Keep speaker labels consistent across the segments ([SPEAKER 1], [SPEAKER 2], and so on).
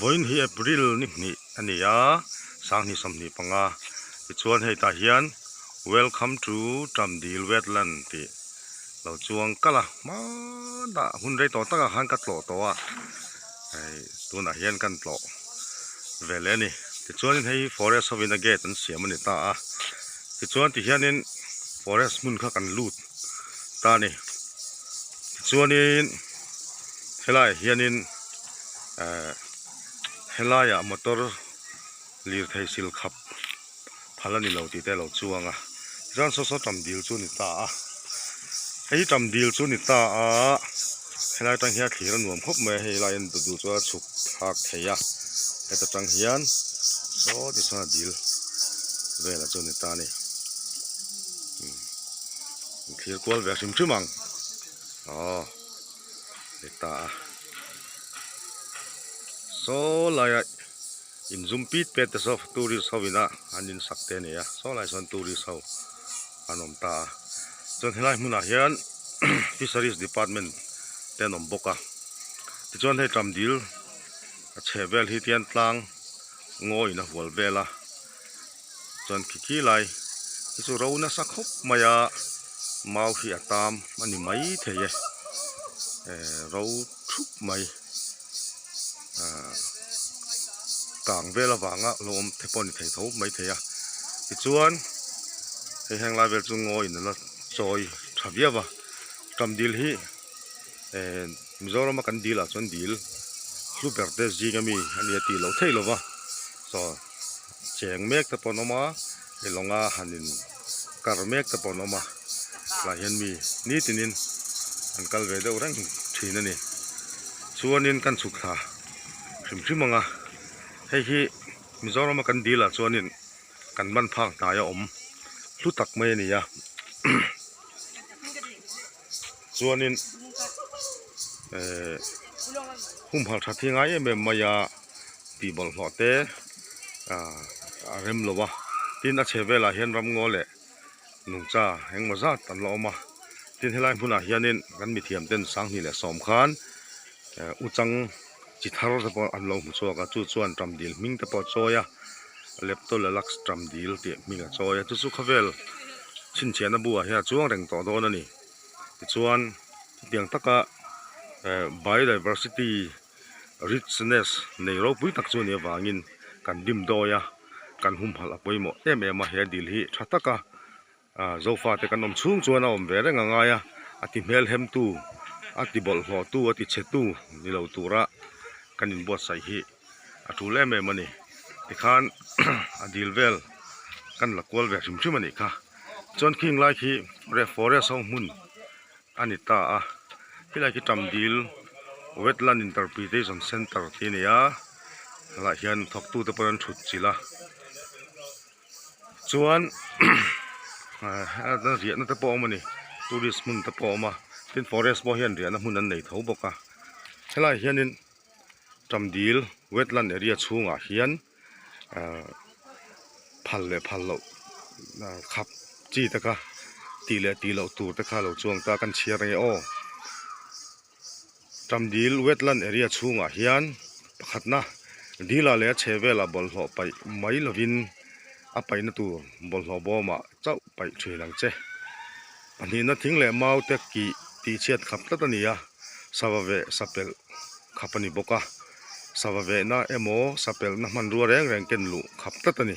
[SPEAKER 1] Vawiin hi April ni hnih a ni a, sanghnih 25 tichuan hei tah hian Welcome to Tamdil Wetland tih lo chuang kalh a hmanah hun rei tawh takah khan ka tlawh tawh a hei tunah hian kan tlawh ve leh a ni tichuanin hei hi forest hovin a gate an siam a ni ta a tichuan tihianin forest hmun kha kan lut ta a ni tichuanin helaiah hianin ehh helaiah motor lirthei sil khap phal a ni lo tih te a lo chuang a tichuan saw saw tam dil chu a ni ta a hei hi tam dil chu a ni ta a helai atang hian thlir a nuam khawp mai a hei lai en duh duh chu a chhuk thlak thei a heta tang hian saw tichuan a dil velah chu a ni ta a ni thlir kual ve hrim hrim ang aw ni ta a saw laiah in zum pit pet te saw tourist ho ina an in sak te a ni a saw lai sawn tourist ho an awm ta a chuan helai hmunah hian fisheries department te an awm bawk a tichuan hei tam dil a chheh vel hi tian tlang ngawiin a hual vel a chuan khi khi lai hi chu ro nasa khawp mai a mau hi a tam a ni mai thei e eh ro thup mai ah kang vel avanga lo awm te pawh a ni thei tho mai thei a tichuan hei heng lai vel chu ngaw in ala chawi tha viau a tam dil hi eh Mizoram a kan dil ah chuan dil hlu ber te zing ami a ni a tih loh theih lova saw cheng mek te pawh an awm a hei lawnga han in kar mek te pawh an awm a tlai hian mi nitinin an kal ve deuh reng thin a ni chuanin kan chhuk thla hrim hrim ang a hei hi Mizoram a kan dil ah chuanin kan man phak hnai a awm hlu tak mai a ni a. Chuanin ehh humhalh tha thi ngai em em mai a tih bawlhhlawh te ah a rem lo a tin a chhe velah hian ramngaw leh nungcha engmaw zat an la awm a tin helai hmunah hianin kan mithiam ten 2010 khan ehh uchang chi thar te pawh an lo hmu chhuak a chu chuan ṭam dil hming te pawh a chawi a leptolalax ṭam dil tih hming a chawi a chu chu khawvel chhinchhiahna buah hian a chuang reng tawh dawn a ni. Tichuan chutiang taka eh biodiversity richness nei ropui tak chu a nih avangin kan dim dawi a kan humhalh a pawimawh em em a he dil hi tha taka ah zofate kan awm chhung chuan a awm ve reng a ngai a a ti hmel hem tu a ti bawlhhlawh tu a ti chhe tu ni lo tura kan inbuatsaih hi a tul em em a ni tikhan a dil vel kan la kual ve hrim hrim a nih kha chuan khing lai khi forest ho hmun a ni ta a helai khi tam dil wetland interpretation center tih a ni a helaiah hian thawk tute pawh an thut chilh a chuan riahna te pawh a awm a ni tourist hmun te pawh a awm a tin forest pawh hian riahna hmun an nei tho bawk a helaiah hianin. Tamdil wetland area chhungah hian ahh phal leh phal loh khap chi te kha tih leh tih loh tur te kha lo chuang ta kan chhiar ange aw. Tamdil wetland area chhungah hian pakhatna dil ah leh a chhe velah bawlhhlawh paih mai lovin a paihna tur bawlhhlawh bawmah chauh paih thin ang che. Pahnihna thing leh mau te kih tih chhiat khap tlat a ni a, sava veh sapelh khap a ni bawk a, sava vehna emaw sapelhna hmanrua reng reng ken luh khap tlat a ni.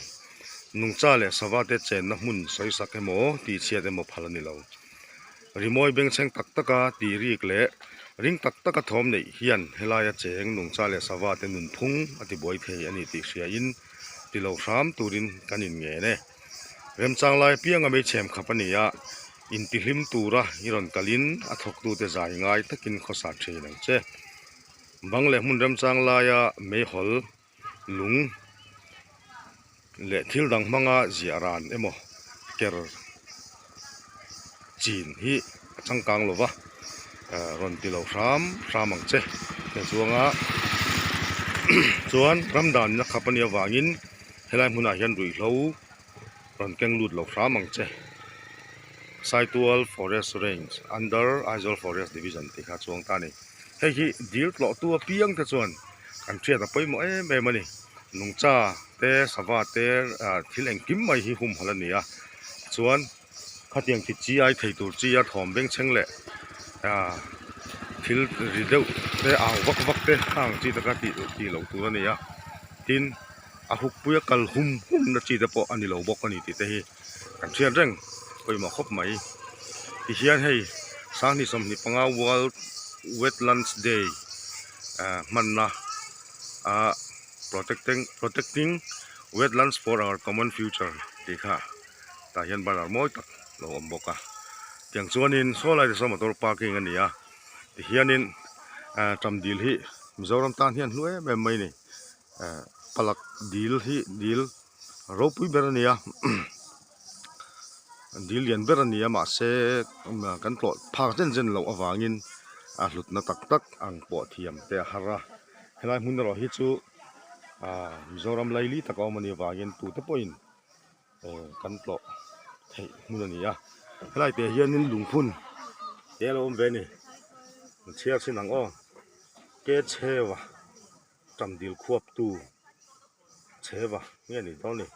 [SPEAKER 1] Nungcha leh sava te chenna hmun sawisak emaw tih chhiat emaw phal a ni lo. Rimawi bengchheng tak taka tih rik leh ring tak taka thawm neih hian helaia cheng nungcha leh sava te nunphung a tibuai thei a ni tih hriain ti lo hram turin kan inngen e. Remchang lai apianga meichhem khap a ni a, intihlim tura i rawn kalin a thawktute zai ngai takin khawsa thin ang che. Bang leh hmun remchang laia meihawl, lung leh thil dang hmanga ziah ran emaw ker chin hi a changkang lo va, rawn ti lo hram hram ang che. Tichuanga chuan ram dan a khap a nih avangin helai hmunah hian ruihhlo rawn keng lut lo hram ang che. Saitual Forest Range under Aizawl Forest Division tih kha a chuang ta a ni. Hei hi dil tlawhtu apiang te chuan. Kan hriat a pawimawh em em a ni. Nungcha te sava te ah thil engkim mai hi humhalh a ni a chuan khatiang ti chi ai thei tur chi a thawm bengchheng leh ah thil ri deuh te au vak vak te khang chi te kha tih tih loh tur a ni a tin a huk pui a kal hum hum na chi te pawh a ni lo bawk a ni tih te hi kan hriat reng pawimawh khawp mai tihian hei sanghnih 25 world wetlands day ah hmanna ah protecting protecting wetlands for our common future tih kha tah hian banner mawi tak lo awm bawk a tiang chuanin saw lai te saw motor parking a ni a tihianin ah ṭam dil hi Mizoram tan hian hlu em em mai a ni eh palak dil hi dil ropui ber a ni a dil lian ber a ni a mahse kan tlawh phak zen zen loh avangin a hlutna tak tak ang pawh thiam te a har a helai hmun erawh hi chu ah Mizoram laili taka awm a nih avangin tute pawhin eh kan tlawh theih hmun a ni a helai piah hianin lungphun te a lo awm ve a ni chhiar chhin ang aw ke cheu a. Tam dil khuap tu chheva nge ni dawn ni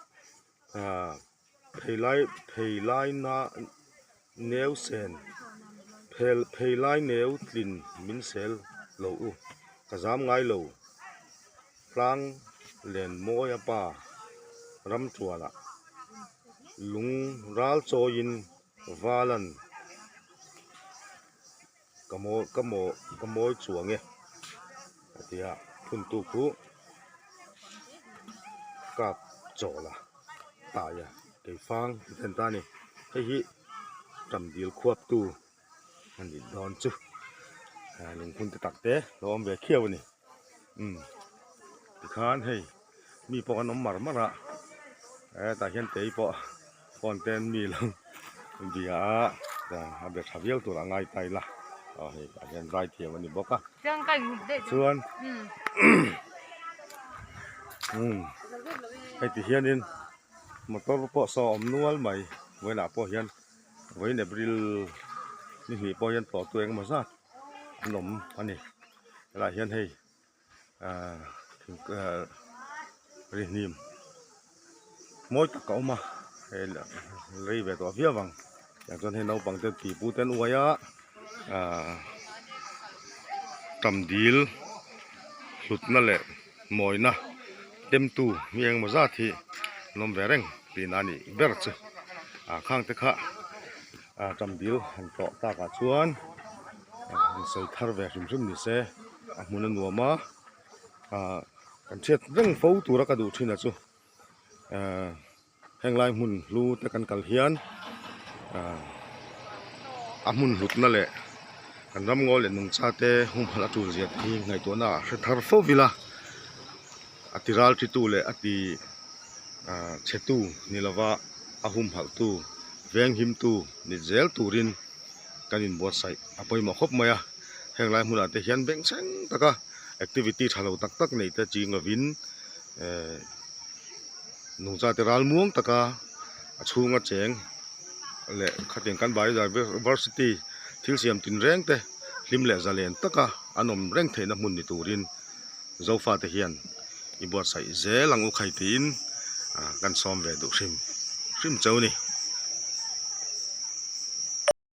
[SPEAKER 1] ah pheilai pheilai na neu sen phel pheilai neu tlin min sel lo u ka zam ngai lo tlang len mawi a pa ram tualah lung ral chawiin valan Ka mawi ka maw ka mawi chuang e a ti a phuntu khu kap chawl a tai a keifang ti then ta a ni hei hi tam dil khuap tu a nih dawn chu lungphun te tak te lo awm ve khiau a ni umm tikhan hei mi pawh an awm mar mar a hetah hian tei pawh phone te an mi lo bia a a be tha viau tur a ngai ta ila aw hei tah hian zai thiam a ni bawk a chuan umm hei ti hianin motor pawh saw a awm nual mai vawiinah pawh hian vawiin april ni hnih pawh hian tlawh tu engemaw zat an awm a ni helaiah hian hei. Ahh rihnim mawi tak a awm a hei rei ve tawh viau ang tiang chuan hei naupang te pipu te an uai a ahh tam dil hlutna leh mawina temtu mi engemaw zat hi an awm ve reng tihna a nih ber chu ah khang te kha ah tam dil han tlawh takah chuan han sawi thar ve hrim hrim ni se. A hmun a nuam a ah kan hriat reng fo tura ka duh thin a chu ah heng lai hmun hlu te kan kal hian ah a hmun hlutna leh kan ram ngaw leh nungcha te humhalh a tul zia te hi ngaihtuahna ah hre thar fo ila a ti ral thi tu leh a ti ah chhe tu ni lova a humhalh tu veng him tu ni zel turin kan inbuatsaih a pawimawh khawp mai a heng lai hmunah te hian bengchheng taka activity tha lo tak tak neih te ching lovin ehh nungcha te ral muang taka a chhunga cheng leh khatiang kan biodiversity thil siam tin reng te hlim leh zalen taka an awm reng theihna hmun ni turin zofa te hian i buatsaih zel ang u khai tiin ah kan sawm ve duh hrim hrim cheu a ni.